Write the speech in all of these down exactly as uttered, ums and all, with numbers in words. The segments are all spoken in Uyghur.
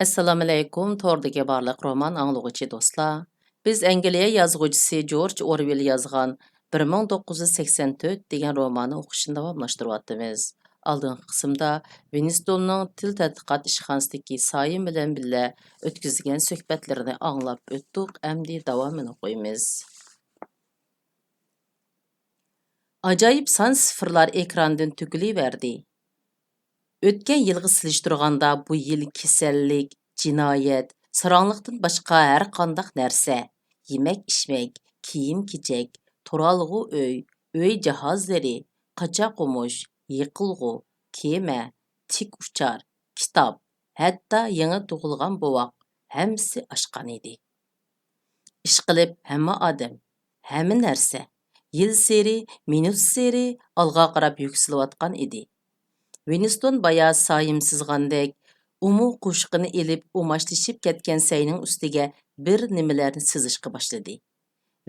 ئەسسالامۇئەلەيكۇم، توردىكى بارلىق رومان ئاڭلىغۇچى دوستلار. بىز ئەنگلىيە يازغۇچىسى جورج ئورۋېل يازغان بىر مىڭ توققۇز يۈز سەكسەن تۆت دېگەن روماننى ئوقۇشنى داۋاملاشتۇرۇۋاتىمىز. ئالدىنقى قىسىمدا ۋىنستوننىڭ تىل تەتقىقات ئىشخانىسىدىكى سايىم بىلەن بىللە ئۆتكۈزگەن سۆھبەتلىرىنى ئاڭلاپ ئۆتتۇق، ئەمدى داۋامىنى ئوقۇيمىز. ئاجايىپ سان سىفىرلار ئېكراندىن تۆكۈلۈۋەردى. ئۆتكەن يىلغا سېلىشتۇرغاندا بۇ يىل كېسەللىك، جىنايەت، ساراڭلىقتىن باشقا ھەر قانداق نەرسە، يېمەك-ئىچمەك، كىيىم-كېچەك، تۇرالغۇ ئۆي، ئۆي جاھازلىرى، قاچا قومۇش، يېقىلغۇ، كېمە، تىك ئۇچار، كىتاب، ھەتتا يېڭى تۇغۇلغان بوۋاق، ھەممىسى ئاشقان ئىدى. ئىشقىلىپ، ھەممە ئادەم، ھەممە نەرسە يىلسېرى، مىنۇتسېرى ئالغا قاراپ يۈكسىلىۋاتقان ئىدى. ۋىنستون بايا سايىم سىزغاندەك، ئۇمۇ قوشۇقىنى ئېلىپ، ئۇماچلىشىپ كەتكەن سەينىڭ ئۈستىگە بىر نېمىلەرنى سىزىشقا باشلىدى.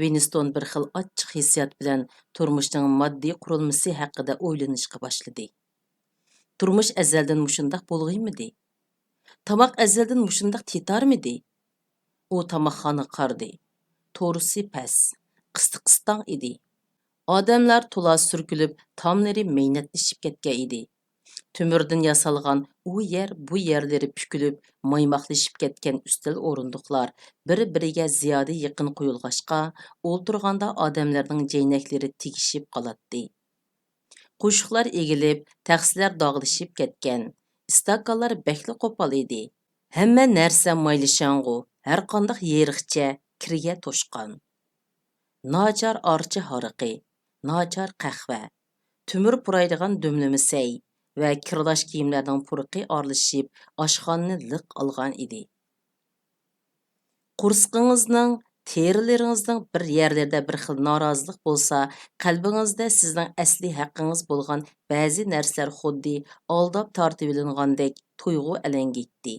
ۋىنستون بىر خىل ئاچچىق ھېسسىيات بىلەن تۇرمۇشنىڭ ماددىي قۇرۇلمىسى ھەققىدە ئويلىنىشقا باشلىدى. تۇرمۇش ئەزەلدىن مۇشۇنداق بولغىيمىدى؟ تاماق ئەزەلدىن مۇشۇنداق تېتارمىدى؟ ئۇ تاماقخانىغا قارىدى. تورۇسى پەس، قىستى-قىستاڭ ئىدى. ئادەملەر تولا سۈركىلىپ، تاملىرى مەينەتلىشىپ كەتكەن ئىدى. تۆمۈردىن ياسالغان ئۇ يەر، بۇ يەرلىرى پۈكۈلۈپ، مايماقلىشىپ كەتكەن ئۈستەل ئورۇندۇقلار بىر-بىرىگە زىيادە يېقىن قويۇلغاچقا، ئولتۇرغاندا ئادەملەرنىڭ جەينەكلىرى تېگىشىپ قالاتتى. قوشۇقلار ئېگىلىپ، تەخسىلەر داغلىشىپ كەتكەن، ئىستاكانلار بەكلا قوپال ئىدى. ھەممە نەرسە مايلىشاڭغۇ، ھەرقانداق يېرىقچە كىرگە توشقان. ناچار ئارچا ھارىقى، ناچار قەھۋە، تۆمۈر پۇرايدىغان دۈملىمە سەي ۋە كىرلاش كىيىملەرنىڭ پۇرىقى ئارىلىشىپ، ئاشخانىنى لىق ئالغان ئىدى. قورسىقىڭىزنىڭ، تېرىلىرىڭىزنىڭ بىر يەرلىرىدە بىر خىل نارازىلىق بولسا، قەلبىڭىزدە سىزنىڭ ئەسلىي ھەققىڭىز بولغان بەزى نەرسىلەر خۇددى ئالداپ تارتىۋېلىنغاندەك تۇيغۇ ئەلەڭگىيتتى.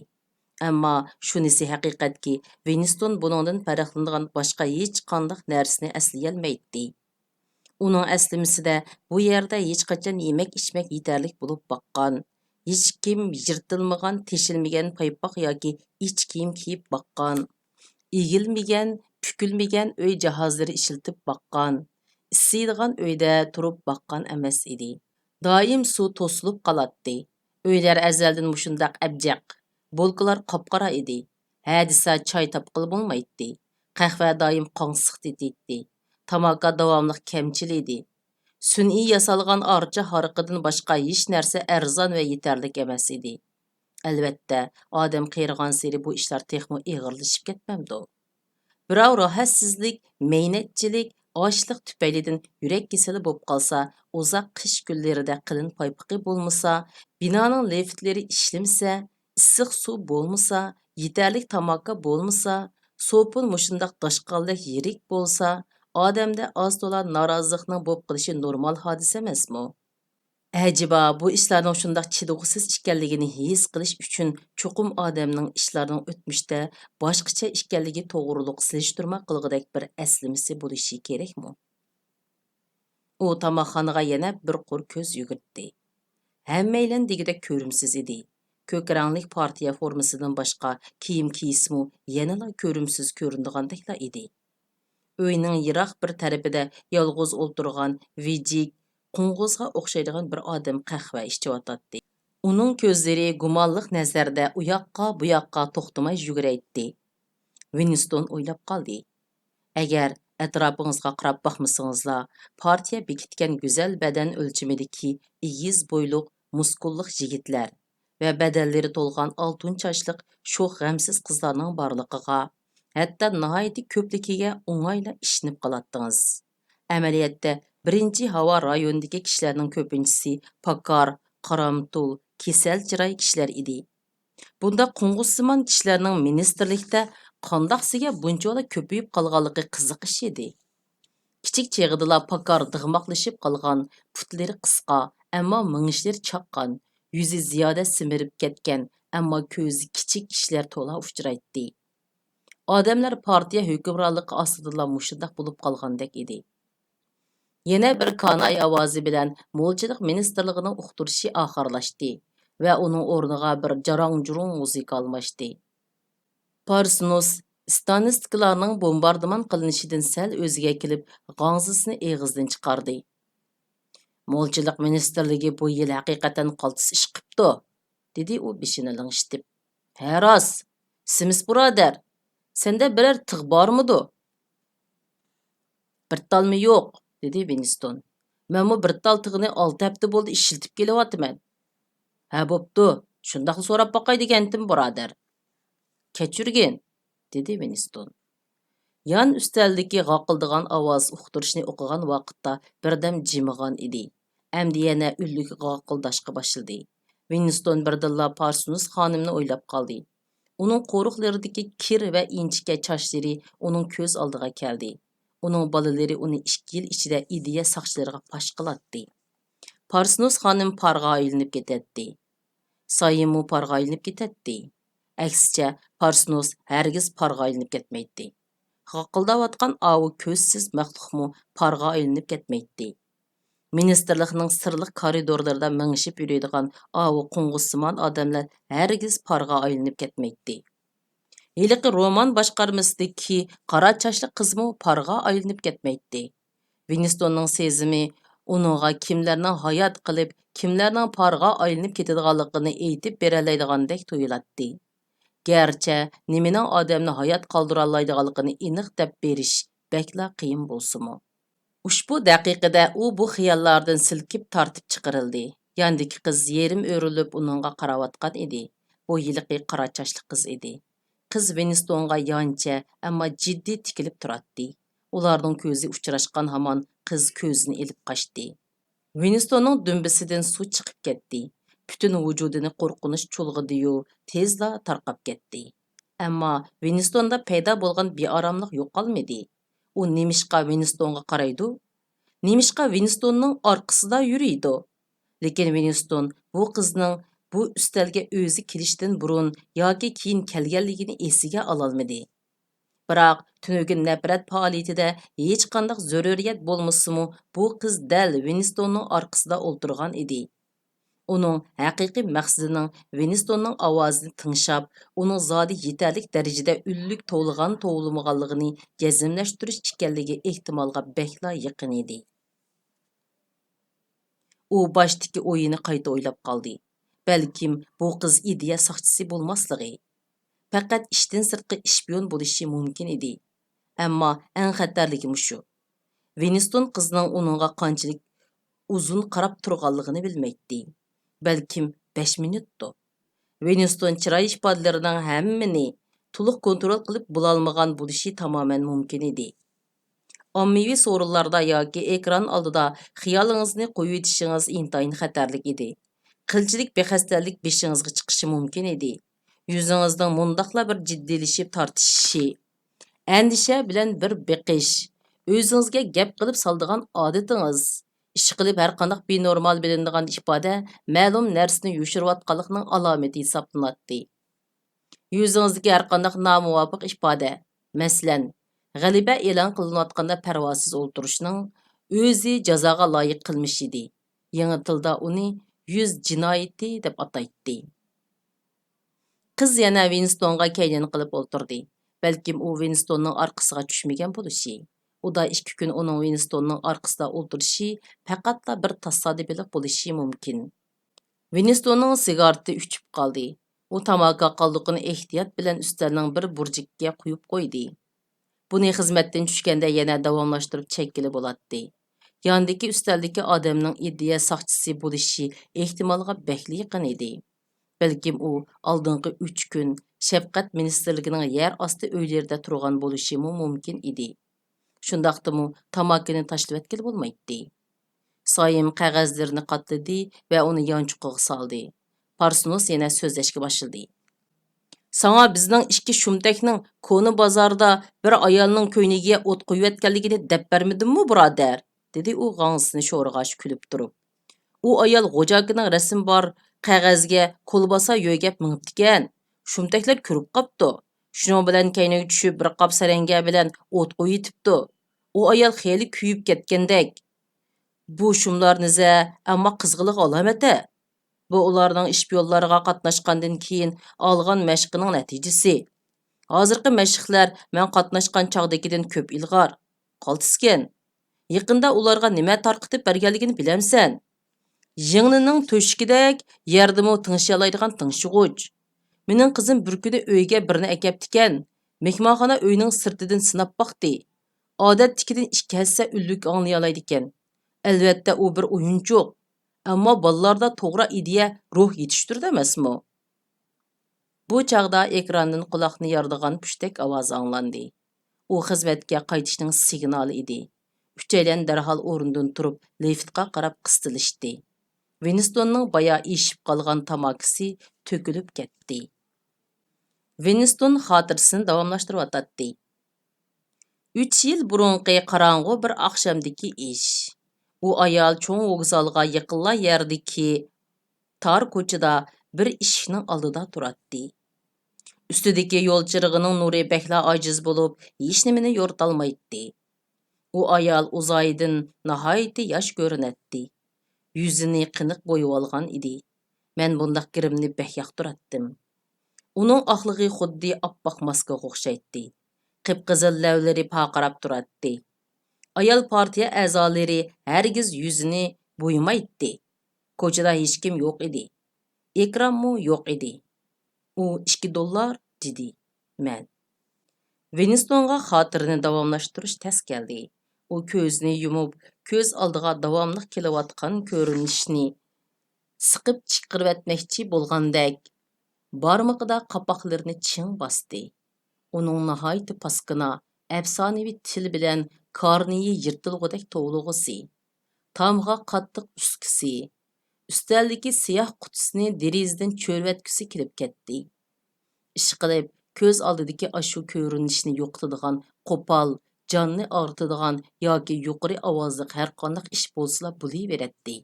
ئەمما شۇنىسى ھەقىقەتكى، ۋىنستون بۇنىڭدىن پەرقلىنىدىغان باشقا ھېچقانداق نەرسىنى ئەسلىيەلمەيتتى. ئۇنىڭ ئەسلىمىسىدە بۇ يەردە ھېچقاچان يېمەك-ئىچمەك يېتەرلىك بولۇپ باققان، ھېچكىم يىرتىلمىغان، تېشىلمىگەن پايپاق ياكى ئىچ كىيىم كىيىپ باققان، ئېگىلمىگەن، پۈكۈلمىگەن ئۆي جاھازلىرى ئىشلىتىپ باققان، ئىسسىيدىغان ئۆيدە تۇرۇپ باققان ئەمەس ئىدى. دائىم سۇ توسۇلۇپ قالاتتى. ئۆيلەر ئەزەلدىن مۇشۇنداق ئەبجەق. بولكىلار قاپقارا ئىدى. ھە دېسە چاي تاپقىلى بولمايتتى. قەھۋە دائىم قاڭسىق تېتىيتتى. تاماكا داۋاملىق كەمچىل ئىدى. سۈنئىي ياسالغان ئارچا ھارىقىدىن باشقا ھېچ نەرسە ئەرزان ۋە يېتەرلىك ئەمەس ئىدى. ئەلۋەتتە، ئادەم قېرىغانسېرى بۇ ئىشلار تېخىمۇ ئېغىرلىشىپ كەتمەمدۇ؟ بىراۋ راھەتسىزلىك، مەينەتچىلىك، ئاچلىق تۈپەيلىدىن يۈرەك كېسىلى بولۇپ قالسا، ئۇزاق قىش كۈنلىرىدە قېلىن پايپىقى بولمىسا، بىنانىڭ لىفتلىرى ئىشلىمىسە، ئىسسىق سۇ بولمىسا، يېتەرلىك تاماكا بولمىسا، سوپۇن مۇشۇنداق داشقالدەك يىرىك بولسا، ئادەمدە ئاز-تولا نارازىلىقنىڭ بولۇپ قېلىشى نورمال ھادىسە ئەمەسمۇ؟ ئەجەبا، بۇ ئىشلارنىڭ شۇنداق چىدىغۇسىز ئىكەنلىكىنى ھېس قىلىش ئۈچۈن، چوقۇم ئادەمنىڭ ئىشلارنىڭ ئۆتمۈشتە باشقىچە ئىكەنلىكى توغرۇلۇق سېلىشتۇرما قىلغۇدەك بىر ئەسلىمىسى بولۇشى كېرەكمۇ؟ ئۇ تاماقخانىغا يەنە بىر قۇر كۆز يۈگۈرتتى. ھەممەيلەن دېگۈدەك كۆرۈمسىز ئىدى. كۆك رەڭلىك پارتىيە فورمىسىدىن باشقا كىيىم كىيسىمۇ يەنىلا كۆرۈمسىز كۆرۈنىدىغاندەكلا ئىدى. ئۆينىڭ يىراق بىر تەرىپىدە يالغۇز ئولتۇرغان ۋىجىك، قوڭغۇزغا ئوخشايدىغان بىر ئادەم قەھۋە ئىچىۋاتاتتى. ئۇنىڭ كۆزلىرى گۇمانلىق نەزەردە ئۇياققا، بۇياققا توختىماي يۈگۈرەيتتى. ۋىنستون ئويلاپ قالدى. ئەگەر ئەتراپىڭىزغا قاراپ باقمىسىڭىزلا، پارتىيە بېكىتكەن گۈزەل بەدەن ئۆلچىمىدىكى ئېگىز بويلۇق، مۇسكۇللۇق يىگىتلەر ۋە بەدەنلىرى تولغان ئالتۇن چاچلىق شوخ غەمسىز قىزلارنىڭ بارلىقىغا، ھەتتا ناھايىتى كۆپلۈكىگە ئوڭايلا ئىشىنىپ قالاتتىڭىز. ئەمەلىيەتتە، بىرىنچى ھاۋا رايونىدىكى كىشىلەرنىڭ كۆپىنچىسى پاكار، قارامتۇل، كېسەل چىراي كىشىلەر ئىدى. بۇنداق قوڭغۇزسىمان كىشىلەرنىڭ مىنىستىرلىكتە قانداقسىگە بۇنچىۋالا كۆپىيىپ قالغانلىقى قىزىق ئىش ئىدى. كىچىك چېغىدىلا پاكار دىغماقلىشىپ قالغان، پۇتلىرى قىسقا، ئەمما مېڭىشلىرى چاققان، يۈزى زىيادە سېمىرىپ كەتكەن، ئەمما كۆزى كىچىك كىشىلەر تولا ئۇچرايتتى. ئادەملەر پارتىيە ھۆكۈمرانلىقى ئاستىدىلا مۇشۇنداق بولۇپ قالغاندەك ئىدى. يەنە بىر كاناي ئاۋازى بىلەن مولچىلىق مىنىستىرلىقىنىڭ ئۇقتۇرۇشى ئاخىرلاشتى. ۋە ئۇنىڭ ئورنىغا بىر جاراڭ-جۇرۇڭ مۇزىكا ئالماشتى. پارسنوس ستانىستىكلارنىڭ بومباردىمان قىلىنىشىدىن سەل ئۆزىگە كېلىپ، غاڭزىسىنى ئېغىزىدىن چىقاردى. «مولچىلىق مىنىستىرلىكى بۇ يىل ھەقىقەتەن قالتىس ئىش قىپتۇ»، دېدى ئۇ بېشىنى لىڭشىتىپ. «ھە راست، سىمس بۇرادەر، سەندە بىرەر تىغ بارمىدۇ؟» «بىر تالمۇ يوق»، دېدى ۋىنستون. «مەنمۇ بىر تال تىغنى ئالتە ھەپتە بولدى ئىشلىتىپ كېلىۋاتىمەن.» «ھە، بوپتۇ، شۇنداقلا سوراپ باقاي دېگەنتىم، بۇرادەر.» «كەچۈرگىن»، دېدى ۋىنستون. يان ئۈستەلدىكى غاقىلدىغان ئاۋاز ئۇقتۇرۇشنى ئوقۇغان ۋاقىتتا بىردەم جىمىغان ئىدى. ئەمدى يەنە ئۈنلۈك غاقىلداشقا باشلىدى. ۋىنستون بىردىنلا پارسنوس خانىمنى ئويلاپ قالدى. ئۇنىڭ قورۇقلىرىدىكى كىر ۋە ئىنچىكە چاچلىرى ئۇنىڭ كۆز ئالدىغا كەلدى. ئۇنىڭ بالىلىرى ئۇنى ئىككى يىل ئىچىدە ئىدىيە ساقچىلىرىغا پاش قىلاتتى. پارسنوس خانىم پارغا ئايلىنىپ كېتەتتى. سايىممۇ پارغا ئايلىنىپ كېتەتتى. ئەكسىچە، پارسنوس ھەرگىز پارغا ئايلىنىپ كەتمەيتتى. غاقىلداۋاتقان ئاۋۇ كۆزسىز مەخلۇقمۇ پارغا ئايلىنىپ كەتمەيتتى. مىنىستىرلىقنىڭ سىرلىق كارىدورلىرىدا مېڭىشىپ يۈرىدىغان ئاۋۇ قوڭغۇزسىمان ئادەملەر ھەرگىز پارغا ئايلىنىپ كەتمەيتتى. ھېلىقى رومان باشقارمىسىدىكى قارا چاچلىق قىزمۇ پارغا ئايلىنىپ كەتمەيتتى. ۋىنستوننىڭ سېزىمى ئۇنىڭغا كىملەرنىڭ ھايات قېلىپ، كىملەرنىڭ پارغا ئايلىنىپ كېتىدىغانلىقىنى ئېيتىپ بېرەلەيدىغاندەك تۇيۇلاتتى. گەرچە نېمىنىڭ ئادەمنى ھايات قالدۇرالايدىغانلىقىنى ئېنىق دەپ بېرىش بەكلا قىيىن بولسىمۇ. ئۇشبۇ دەقىقىدە ئۇ بۇ خىياللاردىن سىلكىپ تارتىپ چىقىرىلدى. ياندىكى قىز يېرىم ئۆرۈلۈپ ئۇنىڭغا قاراۋاتقان ئىدى. بۇ ھېلىقى قارا چاچلىق قىز ئىدى. قىز ۋىنستونغا يانچە، ئەمما جىددىي تىكىلىپ تۇراتتى. ئۇلارنىڭ كۆزى ئۇچراشقان ھامان قىز كۆزىنى ئېلىپ قاچتى. ۋىنستوننىڭ دۈمبىسىدىن سۇ چىقىپ كەتتى. پۈتۈن ۋۇجۇدىنى قورقۇنچ چۇلغىدى-يۇ، تېزلا تارقاپ كەتتى. ئەمما ۋىنستوندا پەيدا بولغان بىئاراملىق يوقالمىدى. ئۇ نېمىشقا ۋىنستونغا قارايدۇ؟ نېمىشقا ۋىنستوننىڭ ئارقىسىدا يۈرىدۇ؟ لېكىن ۋىنستون بۇ قىزنىڭ بۇ ئۈستەلگە ئۆزى كېلىشتىن بۇرۇن ياكى كېيىن كەلگەنلىكىنى ئېسىگە ئالالمىدى. بىراق، تۈنۈگۈن نەپرەت پائالىيىتىدە ھېچقانداق زۆرۈرىيەت بولمىسىمۇ، بۇ قىز دەل ۋىنستوننىڭ ئارقىسىدا ئولتۇرغان ئىدى. ئۇنىڭ ھەقىقىي مەقسىتىنىڭ ۋىنستوننىڭ ئاۋازىنى تىڭشاپ، ئۇنىڭ زادى يېتەرلىك دەرىجىدە ئۈنلۈك توۋلىغان-توۋلىمىغانلىقىنى جەزملەشتۈرۈش ئىكەنلىكى ئېھتىمالغا بەكلا يېقىن ئىدى. ئۇ باشتىكى ئويىنى قايتا ئويلاپ قالدى. بەلكىم بۇ قىز ئىدىيە ساقچىسى بولماسلىقى، پەقەت ئىشتىن سىرتقى ئىشپىيون بولۇشى مۇمكىن ئىدى. ئەمما ئەڭ خەتەرلىكى مۇشۇ. ۋىنستون قىزنىڭ ئۇنىڭغا قانچىلىك ئۇزۇن قاراپ تۇرغانلىقىنى بىلمەيتتى. بەلكىم بەش مىنۇتتۇ. ۋىنستون چىراي ئىپادىلىرىنىڭ ھەممىنى تولۇق كونترول قىلىپ بولالمىغان بولۇشى تامامەن مۇمكىن ئىدى. ئاممىۋى سورۇنلاردا ياكى ئېكران ئالدىدا خىيالىڭىزنى قويۇۋېتىشىڭىز ئىنتايىن خەتەرلىك ئىدى. قىلچىلىك بىخەستەلىك بېشىڭىزغا چىقىشى مۇمكىن ئىدى. يۈزىڭىزنىڭ مۇنداقلا بىر جىددىيلىشىپ تارتىشىشى، ئەندىشە بىلەن بىر بېقىش، ئۆزىڭىزگە گەپ قىلىپ سالىدىغان ئادىتىڭىز، ئىشقىلىپ ھەرقانداق بىنورمال بىلىنىدىغان ئىپادە مەلۇم نەرسىنى يوشۇرۇۋاتقانلىقنىڭ ئالامىتى ھېسابلىناتتى. يۈزىڭىزدىكى ھەرقانداق نامۇۋاپىق ئىپادە، مەسىلەن، غەلىبە ئېلان قىلىنىۋاتقاندا پەرۋاسىز ئولتۇرۇشنىڭ ئۆزى جازاغا لايىق قىلمىش ئىدى. يېڭى تىلدا ئۇنى يۈز جىنايىتى دەپ ئاتايتتى. قىز يەنە ۋىنستونغا كەينىنى قىلىپ ئولتۇردى. بەلكىم ئۇ ۋىنستوننىڭ ئارقىسىغا چۈشمىگەن بولۇشى. ئۇدا ئىككى كۈن ئۇنىڭ ۋىنستوننىڭ ئارقىسىدا ئولتۇرۇشى پەقەتلا بىر تاسادىپىيلىق بولۇشى مۇمكىن. ۋىنستوننىڭ سىگارېتى ئۆچۈپ قالدى. ئۇ تاماكا قالدۇقىنى ئېھتىيات بىلەن ئۈستەلنىڭ بىر بۇرجىكىگە قويۇپ قويدى. بۇنى خىزمەتتىن چۈشكەندە يەنە داۋاملاشتۇرۇپ چەككىلى بولاتتى. ياندىكى ئۈستەلدىكى ئادەمنىڭ ئىدىيە ساقچىسى بولۇشى ئېھتىمالغا بەكلا يېقىن ئىدى. بەلكىم ئۇ ئالدىنقى ئۈچ كۈن شەپقەت مىنىستىرلىكىنىڭ يەر ئاستى ئۆيلىرىدە تۇرغان بولۇشىمۇ مۇمكىن ئىدى. شۇنداقتىمۇ تاماكىنى تاشلىۋەتكىلى بولمايتتى. سايىم قەغەزلىرىنى قاتلىدى ۋە ئۇنى يانچۇقىغا سالدى. پارسنوس يەنە سۆزلەشكە باشلىدى. ساڭا بىزنىڭ ئىككى شۇمتەكنىڭ كونا بازاردا بىر ئايالنىڭ كۆينىكىگە ئوت قويۇۋەتكەنلىكىنى دەپ بەرمىدىممۇ، بۇرادەر؟ دېدى ئۇ غاڭزىسىنى شورىغاچ كۈلۈپ تۇرۇپ. ئۇ ئايال غوجاكىنىڭ رەسىمى بار قەغەزگە كولباسا يۆگەپ مېڭىپتىكەن. شۇمتەكلەر كۆرۈپ قاپتۇ. شۇنىڭ بىلەن كەينىگە چۈشۈپ بىر قاپ سەرەڭگە بىلەن ئوت قويۇۋېتىپتۇ. ئۇ ئايال خېلى كۆيۈپ كەتكەندەك. بۇ شۇملار نىزە، ئەمما قىزغىنلىق ئالامەت-ە. بۇ ئۇلارنىڭ ئىشپىيونلارغا قاتناشقاندىن كېيىن ئالغان مەشقىنىڭ نەتىجىسى. ھازىرقى مەشىقلەر مەن قاتناشقان چاغدىكىدىن كۆپ ئىلغار، قالتىسكەن. يېقىندا ئۇلارغا نېمە تارقىتىپ بەرگەنلىكىنى بىلەمسەن؟ يىڭنىنىڭ تۆشۈكىدەك يەردىمۇ تىڭشىيالايدىغان تىڭشىغۇچ. مېنىڭ قىزىم بىر كۈنى ئۆيگە بىرنى ئەكەپتىكەن. مېھمانخانا ئۆينىڭ سىرتىدىن سىناپ باقتى. ئادەتتىكىدىن ئىككى ھەسسە ئۈنلۈك ئاڭلىيالايدىكەن. ئەلۋەتتە، ئۇ بىر ئويۇنچۇق. ئەمما بالىلاردا توغرا ئىدىيە، روھ يېتىشتۈرىدۇ ئەمەسمۇ؟ بۇ چاغدا ئېكراندىن قۇلاقنى يارىدىغان پۇشتەك ئاۋازى ئاڭلاندى. ئۇ خىزمەتكە قايتىشنىڭ سىگنالى ئىدى. ئۈچەيلەن دەرھال ئورنىدىن تۇرۇپ، لىفتقا قاراپ قىستىلىشتى. ۋىنستوننىڭ بايا ئېشىپ قالغان تاماكىسى تۆكۈلۈپ كەتتى. ۋىنستون خاتىرىسىنى داۋاملاشتۇرۇۋاتاتتى. ئۈچ يىل بۇرۇنقى قاراڭغۇ بىر ئاخشامدىكى ئىش. ئۇ ئايال چوڭ ۋوگزالغا يېقىنلا يەردىكى تار كوچىدا بىر ئىشىكنىڭ ئالدىدا تۇراتتى. ئۈستىدىكى يول چىرىغىنىڭ نۇرى بەكلا ئاجىز بولۇپ، ھېچنېمىنى يورۇتالمايتتى. ئۇ ئايال ئۇزايدىن ناھايىتى ياش كۆرۈنەتتى. يۈزىنى قېنىق بويىۋالغان ئىدى. مەن بۇنداق گىرىمنى بەك ياقتۇراتتىم. ئۇنىڭ ئاقلىقى خۇددى ئاپئاق ماسكىغا ئوخشايتتى. قىپقىزىل لەۋلىرى پارقىراپ تۇراتتى. ئايال پارتىيە ئەزالىرى ھەرگىز يۈزىنى بويىمايتتى. كوچىدا ھېچكىم يوق ئىدى. ئېكرانمۇ يوق ئىدى. ئۇ ئىككى دوللار، دېدى. مەن. ۋىنستونغا خاتىرىنى داۋاملاشتۇرۇش تەس كەلدى. ئۇ كۆزىنى يۇمۇپ، كۆز ئالدىغا داۋاملىق كېلىۋاتقان كۆرۈنۈشنى سىقىپ چىقىرىۋەتمەكچى بولغاندەك، بارمىقىدا قاپاقلىرىنى چىڭ باستى. ئۇنىڭ ناھايىتى پاسكىنا، ئەپسانىۋى تىل بىلەن كارنىيى يىرتىلغۇدەك توۋلىغۇسى، تامغا قاتتىق ئۈسكۈسى، ئۈستەلدىكى سىياھ قۇتىسىنى دېرىزىدىن چۆرۈۋەتكۈسى كېلىپ كەتتى. ئىشقىلىپ، كۆز ئالدىدىكى ئاشۇ كۆرۈنۈشنى يوقىتىدىغان قوپال، جاننى ئاغرىتىدىغان ياكى يۇقىرى ئاۋازلىق ھەرقانداق ئىش بولسىلا بولۇۋېرەتتى.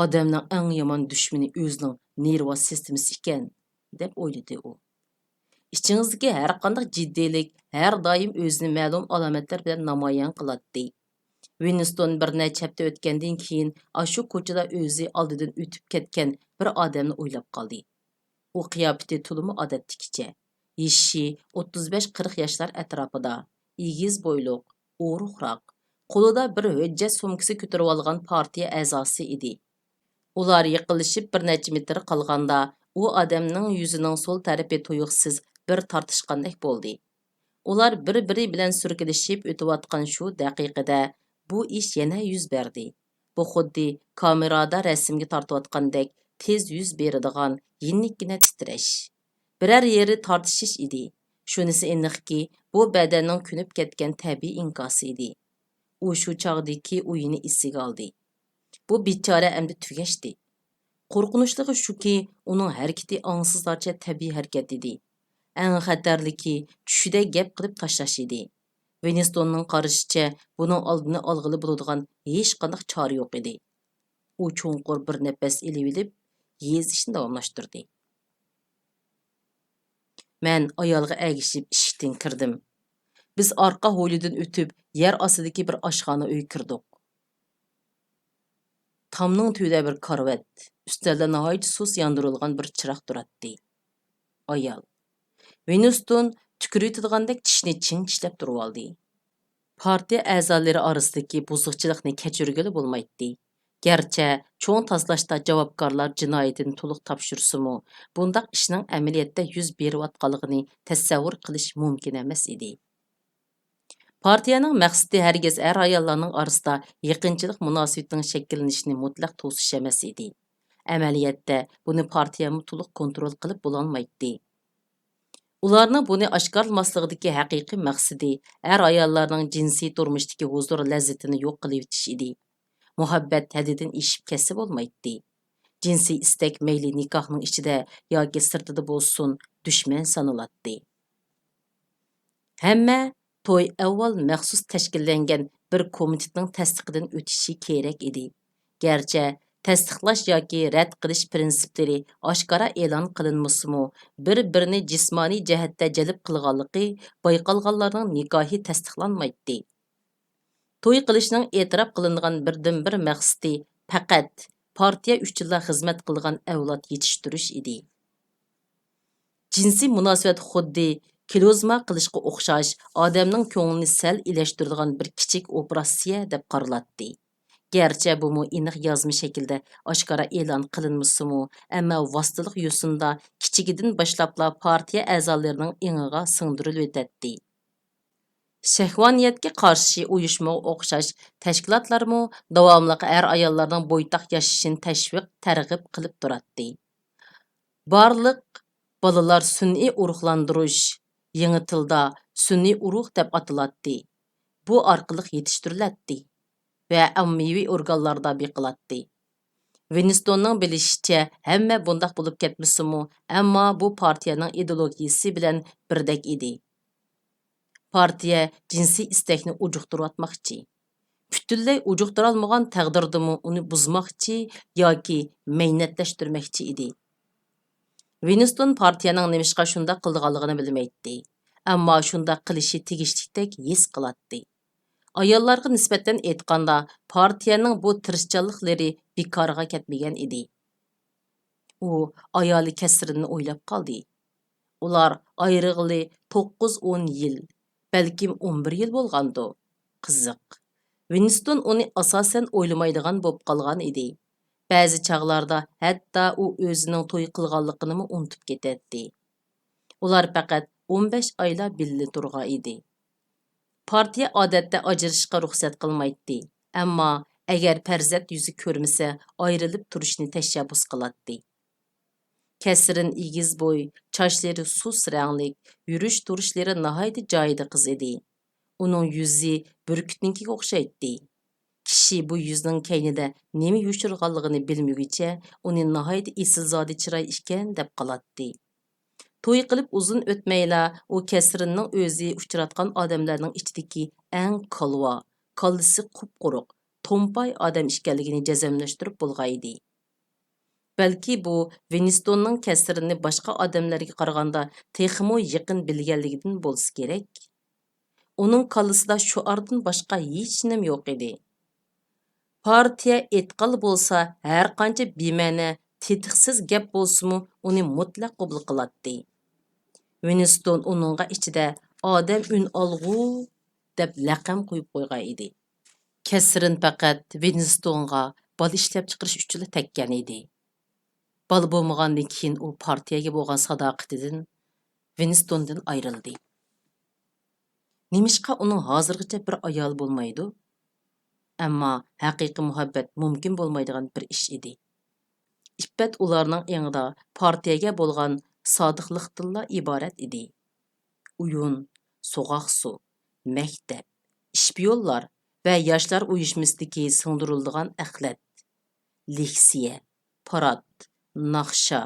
ئادەمنىڭ ئەڭ يامان دۈشمىنى ئۆزىنىڭ نېرۋا سىستېمىسى ئىكەن، دەپ ئويلىدى ئۇ. ئىچىڭىزدىكى ھەرقانداق جىددىيلىك ھەر دائىم ئۆزىنى مەلۇم ئالامەتلەر بىلەن نامايان قىلاتتى. ۋىنستون بىر نەچچە ھەپتە ئۆتكەندىن كېيىن ئاشۇ كوچىدا ئۆزى ئالدىدىن ئۆتۈپ كەتكەن بىر ئادەمنى ئويلاپ قالدى. ئۇ قىياپىتى تولىمۇ ئادەتتىكىچە. يېشى ئوتتۇز بەش قىرىق ياشلار ئەتراپىدا، ئېگىز بويلۇق، ئورۇقراق، قولىدا بىر ھۆججەت سومكىسى كۆتۈرۈۋالغان پارتىيە ئەزاسى ئىدى. ئۇلار يېقىنلىشىپ بىر نەچچە مېتىر قالغاندا، ئۇ ئادەمنىڭ يۈزىنىڭ سول تەرىپى تۇيۇقسىز بىر تارتىشقاندەك بولدى. ئۇلار بىر-بىرى بىلەن سۈركىلىشىپ ئۆتۈۋاتقان شۇ دەقىقىدە بۇ ئىش يەنە يۈز بەردى. بۇ خۇددى كامېرادا رەسىمگە تارتىۋاتقاندەك تېز يۈز بېرىدىغان يېنىككىنە تىترەش. بىرەر يېرى تارتىشىش ئىدى. شۇنىسى ئېنىقكى، بۇ بەدەننىڭ كۆنۈپ كەتكەن تەبىئىي ئىنكاسى ئىدى. ئۇ شۇ چاغدىكى ئويىنى ئېسىگە ئالدى. بۇ بىچارە ئەمدى تۈگەشتى. قورقۇنچلۇقى شۇكى، ئۇنىڭ ھەرىكىتى ئاڭسىزلارچە تەبىئىي ھەرىكەت ئىدى. ئەڭ خەتەرلىكى، چۈشىدە گەپ قىلىپ تاشلاش ئىدى. ۋىنستوننىڭ قارىشىچە، بۇنىڭ ئالدىنى ئالغىلى بولىدىغان ھېچقانداق چارە يوق ئىدى. ئۇ چوڭقۇر بىر نەپەس ئېلىۋېلىپ، يېزىشنى داۋاملاشتۇردى. مەن ئايالغا ئەگىشىپ ئىشىكتىن كىردىم. بىز ئارقا ھويلىدىن ئۆتۈپ، يەر ئاستىدىكى بىر ئاشخانا ئۆيگە كىردۇق. تامنىڭ تۈۋىدە بىر كارىۋات، ئۈستەلدە ناھايىتى سۇس ياندۇرۇلغان بىر چىراغ تۇراتتى. ئايال. ۋىنستون تۈكۈرۈۋېتىدىغاندەك چىشىنى چىڭ چىشلەپ تۇرۇۋالدى. پارتىيە ئەزالىرى ئارىسىدىكى بۇزۇقچىلىقنى كەچۈرگىلى بولمايتتى. گەرچە چوڭ تازىلاشتا جاۋابكارلار جىنايىتىنى تولۇق تاپشۇرسىمۇ، بۇنداق ئىشنىڭ ئەمەلىيەتتە يۈز بېرىۋاتقانلىقىنى تەسەۋۋۇر قىلىش مۇمكىن ئەمەس ئىدى. پارتىيەنىڭ مەقسىتى ھەرگىز ئەر-ئاياللارنىڭ ئارىسىدا يېقىنچىلىق مۇناسىۋىتىنىڭ شەكىللىنىشىنى مۇتلەق توسۇش ئەمەس ئىدى. ئەمەلىيەتتە، بۇنى پارتىيەمۇ تولۇق كونترول قىلىپ بولالمايتتى. ئۇلارنىڭ بۇنى ئاشكارىلىماسلىقىدىكى ھەقىقىي مەقسىتى ئەر-ئاياللارنىڭ جىنسىي تۇرمۇشتىكى ھۇزۇر-لەززىتىنى يوق قىلىۋېتىش ئىدى. مۇھەببەت ھەددىدىن ئېشىپ كەتسە بولمايتتى. جىنسىي ئىستەك مەيلى نىكاھنىڭ ئىچىدە ياكى سىرتىدا بولسۇن، دۈشمەن سانىلاتتى. ھەممە توي ئەۋۋال مەخسۇس تەشكىللەنگەن بىر كومىتېتنىڭ تەستىقىدىن ئۆتۈشى كېرەك ئىدى. گەرچە تەستىقلاش ياكى رەت قىلىش پىرىنسىپلىرى ئاشكارا ئېلان قىلىنمىسىمۇ، بىر-بىرىنى جىسمانىي جەھەتتە جەلپ قىلغانلىقى بايقالغانلارنىڭ نىكاھى تەستىقلانمايتتى. توي قىلىشنىڭ ئېتىراپ قىلىنغان بىردىنبىر مەقسىتى پەقەت پارتىيە ئۈچۈنلا خىزمەت قىلغان ئەۋلاد يېتىشتۈرۈش ئىدى. جىنسىي مۇناسىۋەت خۇددى كلېزما قىلىشقا ئوخشاش، ئادەمنىڭ كۆڭلىنى سەل ئىلەشتۈرىدىغان بىر كىچىك ئوپېراتسىيە دەپ قارىلاتتى. گەرچە بۇمۇ ئېنىق يازما شەكىلدە ئاشكارا ئېلان قىلىنمىسىمۇ، ئەمما ۋاسىتىلىق يوسۇندا كىچىكىدىن باشلاپلا پارتىيە ئەزالىرىنىڭ ئېڭىغا سىڭدۈرۈلۈۋېتەتتى. شەھۋانىيەتكە قارشى ئۇيۇشمىغا ئوخشاش تەشكىلاتلارمۇ داۋاملىق ئەر-ئاياللارنىڭ بويتاق ياشىشىنى تەشۋىق، تەرغىب قىلىپ تۇراتتى. بارلىق بالىلار سۈنئىي ئۇرۇقلاندۇرۇش، يېڭى تىلدا سۈنئىي ئۇرۇق دەپ ئاتىلاتتى، بۇ ئارقىلىق يېتىشتۈرۈلەتتى ۋە ئاممىۋى ئورگانلاردا بېقىلاتتى. ۋىنستوننىڭ بىلىشىچە، ھەممە بۇنداق بولۇپ كەتمىسىمۇ، ئەمما بۇ پارتىيەنىڭ ئىدېئولوگىيىسى بىلەن بىردەك ئىدى. پارتىيە جىنسىي ئىستەكنى ئۇجۇقتۇرۇۋاتماقچى. پۈتۈنلەي ئۇجۇقتۇرالمىغان تەقدىردىمۇ ئۇنى بۇزماقچى ياكى مەينەتلەشتۈرمەكچى ئىدى. ۋىنستون پارتىيەنىڭ نېمىشقا شۇنداق قىلىدىغانلىقىنى بىلمەيتتى، ئەمما شۇنداق قىلىشى تېگىشلىكتەك ھېس قىلاتتى. ئاياللارغا نىسبەتەن ئېيتقاندا، پارتىيەنىڭ بۇ تىرىشچانلىقلىرى بىكارغا كەتمىگەن ئىدى. ئۇ ئايالى كەسرىننى ئويلاپ قالدى. ئۇلار ئايرىغىلى توققۇز-ئون يىل، بەلكىم ئون بىر يىل بولغاندۇ؟ قىزىق. ۋىنستون ئۇنى ئاساسەن ئويلىمايدىغان بولۇپ قالغان ئىدى. بەزى چاغلاردا ھەتتا ئۇ ئۆزىنىڭ توي قىلغانلىقىنىمۇ ئۇنتۇپ كېتەتتى. ئۇلار پەقەت ئون بەش ئايلا بىللە تۇرغان ئىدى. پارتىيە ئادەتتە ئاجرىشىشقا رۇخسەت قىلمايتتى، ئەمما ئەگەر پەرزەنت يۈزى كۆرمىسە، ئايرىلىپ تۇرۇشنى تەشەببۇس قىلاتتى. كەسرىن ئېگىز بوي، چاچلىرى سۇس رەڭلىك، يۈرۈش-تۇرۇشلىرى ناھايىتى جايىدا قىز ئىدى. ئۇنىڭ يۈزى بۈركۈتنىڭكىگە ئوخشايتتى. كىشى بۇ يۈزنىڭ كەينىدە نېمە يوشۇرغانلىقىنى بىلمىگۈچە، ئۇنى ناھايىتى ئېسىلزادە چىراي ئىكەن، دەپ قالاتتى. توي قىلىپ ئۇزۇن ئۆتمەيلا، ئۇ كەسرىننىڭ ئۆزى ئۇچراتقان ئادەملەرنىڭ ئىچىدىكى ئەڭ كالۋا، كاللىسى قۇپقۇرۇق، تومپاي ئادەم ئىكەنلىكىنى جەزملەشتۈرۈپ بولغانىدى. بەلكى بۇ ۋىنستوننىڭ كەسرىننى باشقا ئادەملەرگە قارىغاندا تېخىمۇ يېقىن بىلگەنلىكىدىن بولسا كېرەك. ئۇنىڭ كاللىسىدا شوئاردىن باشقا ھېچنېمە يوق ئىدى. پارتىيە ئېيتقانلا بولسا، ھەرقانچە بىمەنە، تېتىقسىز گەپ بولسىمۇ، ئۇنى مۇتلەق قوبۇل قىلاتتى. ۋىنستون ئۇنىڭغا ئىچىدە «ئادەم ئۈن ئالغۇ» دەپ لەقەم قويۇپ قويغان ئىدى. كەسرىن پەقەت ۋىنستونغا بالا ئىشلەپچىقىرىش ئۈچۈنلا تەگكەن ئىدى. بالا بولمىغاندىن كېيىن ئۇ پارتىيەگە بولغان ساداقىتىدىن ۋىنستوندىن ئايرىلدى. نېمىشقا ئۇنىڭ ھازىرغىچە بىر ئايالى بولمايدۇ؟ ئەمما ھەقىقىي مۇھەببەت مۇمكىن بولمايدىغان بىر ئىش ئىدى. ئىپپەت ئۇلارنىڭ ئېڭىدا پارتىيەگە بولغان سادىقلىقتىنلا ئىبارەت ئىدى. ئويۇن، سوغۇق سۇ، مەكتەپ، ئىشپىيونلار ۋە ياشلار ئۇيۇشمىسىدىكى سىڭدۈرۈلىدىغان ئەخلەت، لېكسىيە، پارات، ناخشا،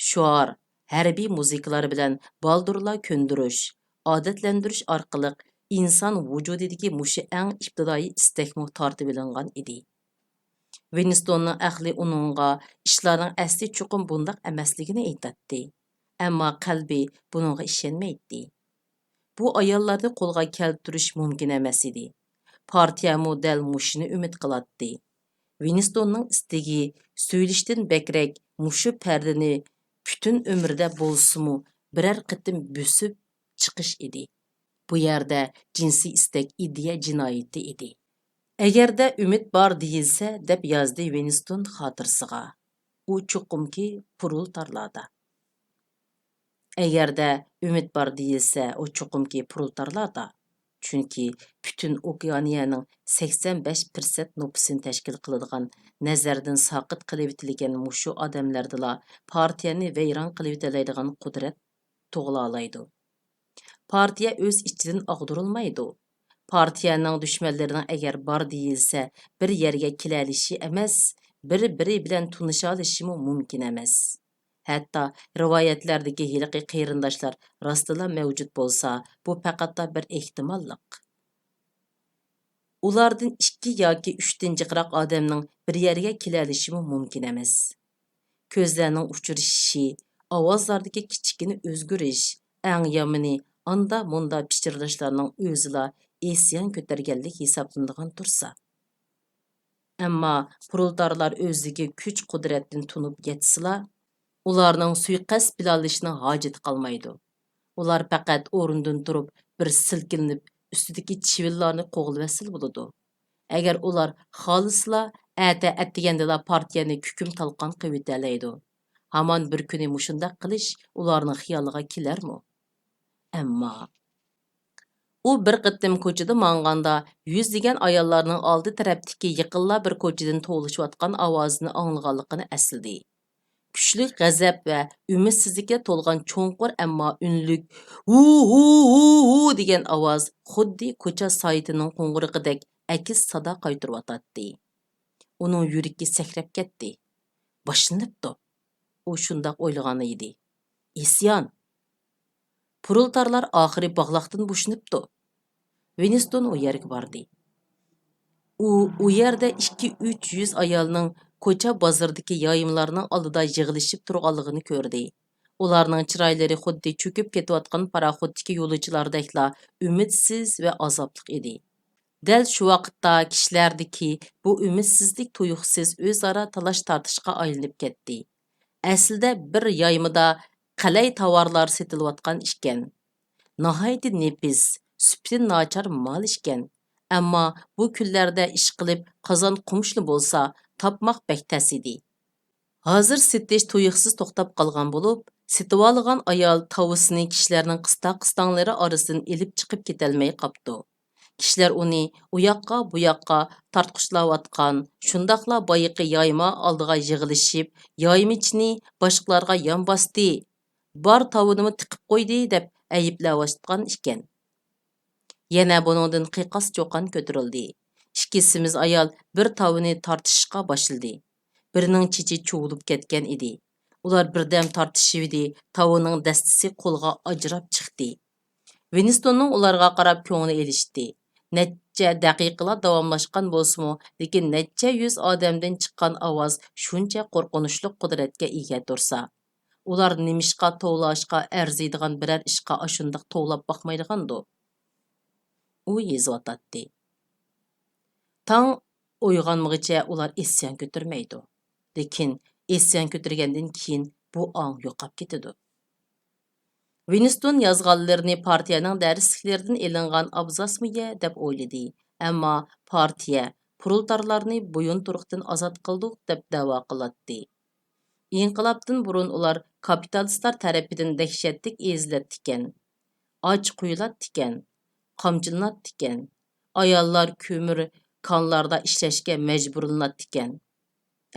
شوئار، ھەربىي مۇزىكىلار بىلەن بالدۇرلا كۆندۈرۈش، ئادەتلەندۈرۈش ئارقىلىق ئىنسان ۋۇجۇدىدىكى مۇشۇ ئەڭ ئىپتىدائىي ئىستەكمۇ تارتىۋېلىنغان ئىدى. ۋىنستوننىڭ ئەقلى ئۇنىڭغا ئىشلارنىڭ ئەسلى چوقۇم بۇنداق ئەمەسلىكىنى ئېيتاتتى، ئەمما قەلبى بۇنىڭغا ئىشەنمەيتتى. بۇ ئاياللارنى قولغا كەلتۈرۈش مۇمكىن ئەمەس ئىدى. پارتىيەمۇ دەل مۇشۇنى ئۈمىد قىلاتتى. ۋىنستوننىڭ ئىستىكى سۆيۈلۈشتىن بەكرەك مۇشۇ پەردىنى پۈتۈن ئۆمرىدە بولسىمۇ بىرەر قېتىم بۆسۈپ چىقىش ئىدى. بۇ يەردە جىنسىي ئىستەك ئىدىيە جىنايىتى ئىدى. «ئەگەردە ئۈمىد بار دېيىلسە» دەپ يازدى ۋىنستون خاتىرىسىغا. ئۇ چوقۇمكى پرولېتارلاردا. ئەگەردە ئۈمىد بار دېيىلسە، ئۇ چوقۇمكى پرولېتارلاردا. چۈنكى پۈتۈن ئوكېئانىيەنىڭ سەكسەن بەش پىرسەنت نوپۇسىنى تەشكىل قىلىدىغان، نەزەردىن ساقىت قىلىۋېتىلگەن مۇشۇ ئادەملەردىلا پارتىيەنى ۋەيران قىلىۋېتەلەيدىغان قۇدرەت تۇغۇلالايدۇ. پارتىيە ئۆز ئىچىدىن ئاغدۇرۇلمايدۇ. پارتىيەنىڭ دۈشمەنلىرىنىڭ ئەگەر بار دېيىلسە، بىر يەرگە كېلەلىشى ئەمەس، بىر-بىرى بىلەن تونۇشالىشىمۇ مۇمكىن ئەمەس. ھەتتا رىۋايەتلەردىكى ھېلىقى قېرىنداشلار راستلا مەۋجۇت بولسا، بۇ پەقەتلا بىر ئېھتىماللىق. ئۇلاردىن ئىككى ياكى ئۈچتىن جىقراق ئادەمنىڭ بىر يەرگە كېلەلىشىمۇ مۇمكىن ئەمەس. كۆزلەرنىڭ ئۇچرىشىشى، ئاۋازلاردىكى كىچىككىنە ئۆزگىرىش، ئەڭ يامىنى ئاندا-مۇندا پىچىرلاشلارنىڭ ئۆزىلا ئىسيان كۆتەرگەنلىك ھېسابلىنىدىغان تۇرسا. ئەمما پرولېتارلار ئۆزىدىكى كۈچ-قۇدرەتنى تونۇپ يەتسىلا، ئۇلارنىڭ سۇيىقەست پىلانلىشىنىڭ ھاجىتى قالمايدۇ. ئۇلار پەقەت ئورنىدىن تۇرۇپ، بىر سىلكىنىپ، ئۈستىدىكى چىۋىنلارنى قوغلىۋەتسىلا بولىدۇ. ئەگەر ئۇلار خالىسىلا، ئەتە ئەتىگەندىلا پارتىيەنى كۈكۈم-تالقان قىلىۋېتەلەيدۇ. ھامان بىر كۈنى مۇشۇنداق قىلىش ئۇلارنىڭ خىيالىغا كېلەرمۇ؟ ئەمما ئۇ بىر قېتىم كوچىدا ماڭغاندا، يۈزلىگەن ئاياللارنىڭ ئالدى تەرەپتىكى يېقىنلا بىر كوچىدىن توۋلىشىۋاتقان ئاۋازىنى ئاڭلىغانلىقىنى ئەسلىدى. كۈچلۈك غەزەپ ۋە ئۈمىدسىزلىككە تولغان چوڭقۇر، ئەمما ئۈنلۈك «ھۇ، ھۇ، ھۇ، ھۇ» دېگەن ئاۋاز خۇددى كوچا سايىتىنىڭ قوڭغۇرىقىدەك ئەكس سادا قايتۇرۇۋاتاتتى. ئۇنىڭ يۈرىكى سەكرەپ كەتتى. باشلىنىپتۇ. ئۇ شۇنداق ئويلىغان ئىدى. ئىسيان! پرولېتارلار ئاخىرى باغلاقتىن بوشىنىپتۇ. ۋىنستون ئۇ يەرگە باردى. ئۇ، ئۇ يەردە ئىككى، ئۈچ يۈز ئايالنىڭ كوچا بازىرىدىكى يايمىلارنىڭ ئالدىدا يىغىلىشىپ تۇرغانلىقىنى كۆردى. ئۇلارنىڭ چىرايلىرى خۇددى چۆكۈپ كېتىۋاتقان پاراخوتتىكى يولۇچىلاردەكلا ئۈمىدسىز ۋە ئازابلىق ئىدى. دەل شۇ ۋاقىتتا كىشىلەردىكى بۇ ئۈمىدسىزلىك تۇيغۇسىز ئۆزئارا تالاش-تارتىشقا ئايلىنىپ كەتتى. ئەسلىدە بىر يايمىدا قەلەي تاۋارلار سېتىلىۋاتقان ئىكەن. ناھايىتى نېپىز، سۈپىتى ناچار مال ئىكەن. ئەمما بۇ كۈنلەردە ئىشقىلىپ قازان قومۇشلا بولسا تاپماق بەك تەس ئىدى. ھازىر سېتىش تۇيۇقسىز توختاپ قالغان بولۇپ، سېتىۋالغان ئايال تاۋىسىنى كىشىلەرنىڭ قىستاق-قىستاڭلىرى ئارىسىدىن ئېلىپ چىقىپ كېتەلمەي قاپتۇ. كىشىلەر ئۇنى ئۇياققا، بۇياققا تارتقۇچلاۋاتقان، شۇنداقلا بايىقى يايما ئالدىغا يىغىلىشىپ، يايمىچىنى باشقىلارغا يان باستى، بار تاۋىنىمۇ تىقىپ قويدى، دەپ ئەيىبلەۋاتقان ئىكەن. يەنە بۇنىڭدىن قىيقاس-چۇقان كۆتۈرۈلدى. ئىككى سېمىز ئايال بىر تاۋىنى تارتىشىشقا باشلىدى. بىرىنىڭ چېچى چۇۋۇلۇپ كەتكەن ئىدى. ئۇلار بىردەم تارتىشىۋىدى، تاۋىنىڭ دەستىسى قولغا ئاجراپ چىقتى. ۋىنستوننىڭ ئۇلارغا قاراپ كۆڭلى ئېلىشتى. نەچچە دەقىقىلار داۋاملاشقان بولسىمۇ، لېكىن نەچچە يۈز ئادەمدىن چىققان ئاۋاز شۇنچە قورقۇنچلۇق قۇدرەتكە ئىگە تۇرسا، ئۇلار نېمىشقا توۋلاشقا ئەرزىيدىغان بىرەر ئىشقا ئاشۇنداق توۋلاپ باقمايدىغاندۇ؟ ئۇ يېزىۋاتاتتى. تاڭ ئويغانمىغىچە ئۇلار ئىسيان كۆتۈرمەيدۇ. لېكىن ئىسيان كۆتۈرگەندىن كېيىن بۇ ئاڭ يوقاپ كېتىدۇ. ۋىنستون يازغانلىرىنى پارتىيەنىڭ دەرسلىكلىرىدىن ئېلىنغان ئابزاسمۇ يە دەپ ئويلىدى. ئەمما پارتىيە پرولېتارلارنى بويۇنتۇرۇقتىن ئازاد قىلدۇق دەپ دەۋا قىلاتتى. ئىنقىلابتىن بۇرۇن ئۇلار كاپىتالىستلار تەرىپىدىن دەھشەتلىك ئېزىلەتتىكەن، ئاچ قويۇلاتتىكەن، قامچىلىناتتىكەن، ئاياللار كۆمۈر كانلاردا ئىشلەشكە مەجبۇرلىناتتىكەن.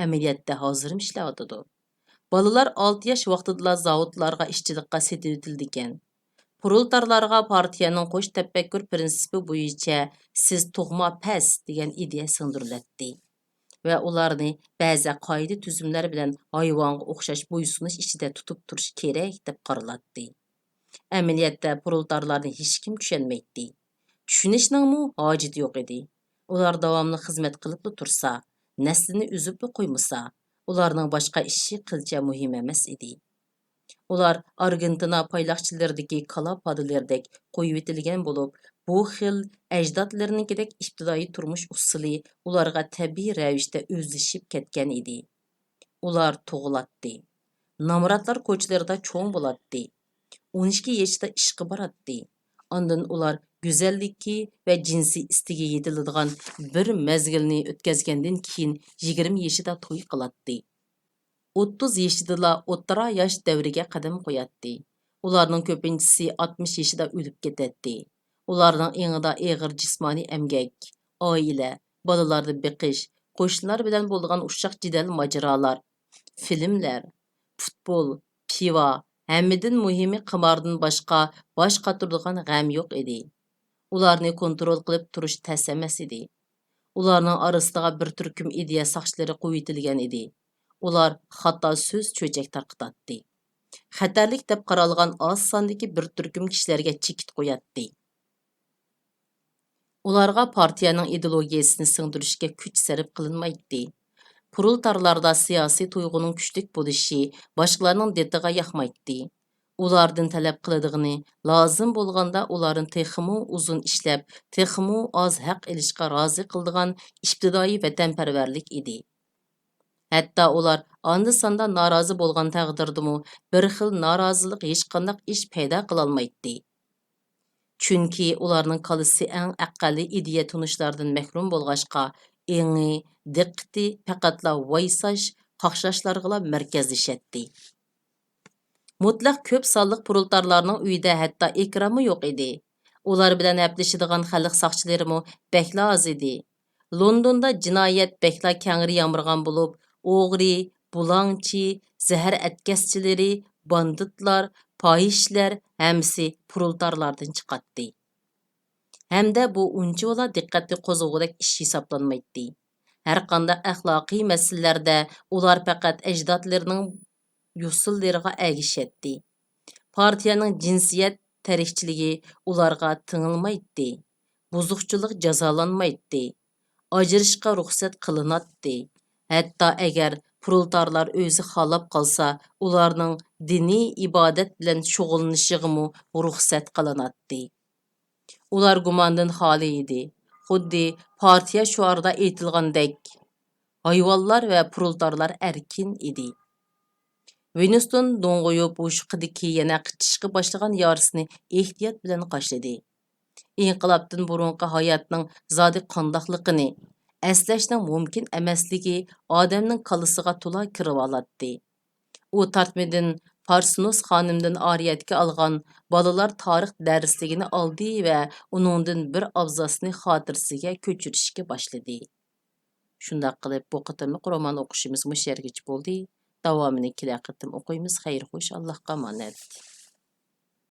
ئەمەلىيەتتە ھازىرمۇ ئىشلەۋاتىدۇ. بالىلار ئالتە ياش ۋاقتىدىلا زاۋۇتلارغا ئىشچىلىققا سېتىۋېتىلىدىكەن. پرولېتارلارغا پارتىيەنىڭ قوش تەپەككۇر پىرىنسىپى بويىچە «سىز تۇغما پەس» دېگەن ئىدىيە سىڭدۈرۈلەتتى ۋە ئۇلارنى بەزى قائىدە-تۈزۈملەر بىلەن ھايۋانغا ئوخشاش بويسۇنۇش ئىچىدە تۇتۇپ تۇرۇش كېرەك دەپ قارىلاتتى. ئەمەلىيەتتە پرولېتارلارنى ھېچكىم چۈشەنمەيتتى. چۈشىنىشنىڭمۇ ھاجىتى يوق ئىدى. ئۇلار داۋاملىق خىزمەت قىلىپلا تۇرسا، نەسلىنى ئۈزۈپلا قويمىسا، ئۇلارنىڭ باشقا ئىشى قىلچە مۇھىم ئەمەس ئىدى. ئۇلار ئارگېنتىنا پايلاقچىلىرىدىكى كالا پادىلىرىدەك قويۇۋېتىلگەن بولۇپ، بۇ خىل ئەجدادلىرىنىڭكىدەك ئىپتىدائىي تۇرمۇش ئۇسۇلى ئۇلارغا تەبىئىي رەۋىشتە ئۆزلىشىپ كەتكەن ئىدى. ئۇلار تۇغۇلاتتى. نامراتلار كوچىلىرىدا چوڭ بولاتتى. ئون ئىككى يېشىدا ئىشقا باراتتى. ئاندىن ئۇلار گۈزەللىكى ۋە جىنسىي ئىستىكى يېتىلىدىغان بىر مەزگىلنى ئۆتكەزگەندىن كېيىن يىگىرمە يېشىدا توي قىلاتتى. ئوتتۇز يېشىدىلا ئوتتۇرا ياش دەۋرىگە قەدەم قوياتتى. ئۇلارنىڭ كۆپىنچىسى ئاتمىش يېشىدا ئۆلۈپ كېتەتتى. ئۇلارنىڭ ئېڭىدا ئېغىر جىسمانىي ئەمگەك، ئائىلە، بالىلارنى بېقىش، قوشنىلار بىلەن بولىدىغان ئۇششاق جېدەل-ماجىرالار، فىلىملەر، پۇتبول، پىۋا، ھەممىدىن مۇھىمى قىماردىن باشقا باش قاتۇرىدىغان غەم يوق ئىدى. ئۇلارنى كونترول قىلىپ تۇرۇش تەس ئەمەس ئىدى. ئۇلارنىڭ ئارىسىدىغا بىر تۈركۈم ئىدىيە ساقچىلىرى قويۇۋېتىلگەن ئىدى. ئۇلار خاتا سۆز چۆچەك تارقىتاتتى. خەتەرلىك دەپ قارالغان ئاز ساندىكى بىر تۈركۈم كىشىلەرگە چېكىت قوياتتى. ئۇلارغا پارتىيەنىڭ ئىدېئولوگىيەسىنى سىڭدۈرۈشكە كۈچ سەرپ قىلىنمايتتى. پرولېتارلاردا سىياسىي تۇيغۇنىڭ كۈچلۈك بولۇشى باشقىلارنىڭ دىتىغا ياقمايتتى. ئۇلاردىن تەلەپ قىلىدىغىنى، لازىم بولغاندا ئۇلارنى تېخىمۇ ئۇزۇن ئىشلەپ، تېخىمۇ ئاز ھەق ئېلىشقا رازى قىلىدىغان ئىپتىدائىي ۋەتەنپەرۋەرلىك ئىدى. ھەتتا ئۇلار ئاندا-ساندا نارازى بولغان تەقدىردىمۇ، بىر خىل نارازىلىق ھېچقانداق ئىش پەيدا قىلالمايتتى. چۈنكى ئۇلارنىڭ كاللىسى ئەڭ ئەقەللىي ئىدىيە تونۇشلاردىن مەھرۇم بولغاچقا، ئېڭى، دىققىتى پەقەتلا ۋايساش، قاقشاشلارغىلا مەركەزلىشەتتى. مۇتلەق كۆپ سانلىق پرولېتارلارنىڭ ئۆيىدە ھەتتا ئېكرانمۇ يوق ئىدى. ئۇلار بىلەن ھەپىلىشىدىغان خەلق ساقچىلىرىمۇ بەكلا ئاز ئىدى. لوندوندا جىنايەت بەكلا كەڭرى يامرىغان بولۇپ، ئوغرى، بۇلاڭچى، زەھەر ئەتكەسچىلىرى، باندىتلار، پاھىشىلەر ھەممىسى پرولېتارلاردىن چىقاتتى. ھەمدە بۇ ئۇنچىۋالا دىققەتنى قوزغىغۇدەك ئىش ھېسابلانمايتتى. ھەرقانداق ئەخلاقىي مەسىلىلەردە ئۇلار پەقەت ئەجدادلىرىنىڭ يوسۇنلىرىغا ئەگىشەتتى. پارتىيەنىڭ جىنسىيەت تەركچىلىكى ئۇلارغا تېڭىلمايتتى. بۇزۇقچىلىق جازالانمايتتى. ئاجرىشىشقا رۇخسەت قىلىناتتى. ھەتتا ئەگەر پرولېتارلار ئۆزى خالاپ قالسا، ئۇلارنىڭ دىنىي ئىبادەت بىلەن شۇغۇللىنىشىغىمۇ رۇخسەت قىلىناتتى. ئۇلار گۇماندىن خالىي ئىدى. خۇددى پارتىيە شوئارىدا ئېيتىلغاندەك، ھايۋانلار ۋە پرولېتارلار ئەركىن ئىدى. ۋىنستون دوڭغۇيۇپ ھوشۇقىدىكى يەنە قىچىشقا باشلىغان يارىسىنى ئېھتىيات بىلەن قاشلىدى. ئىنقىلابتىن بۇرۇنقى ھاياتنىڭ زادى قانداقلىقىنى ئەسلەشنىڭ مۇمكىن ئەمەسلىكى ئادەمنىڭ كاللىسىغا تولا كىرىۋالاتتى. ئۇ تارتمىدىن پارسنوس خانىمدىن ئارىيەتكە ئالغان بالىلار تارىخ دەرسلىكىنى ئالدى ۋە ئۇنىڭدىن بىر ئابزاسنى خاتىرىسىگە كۆچۈرۈشكە باشلىدى. شۇنداق قىلىپ، بۇ قېتىملىق رومان ئوقۇشىمىز مۇشۇ يەرگىچە بولدى. داۋامىنى كېلەر قېتىم ئوقۇيمىز. خەير خوش، ئاللاھقا ئامانەت.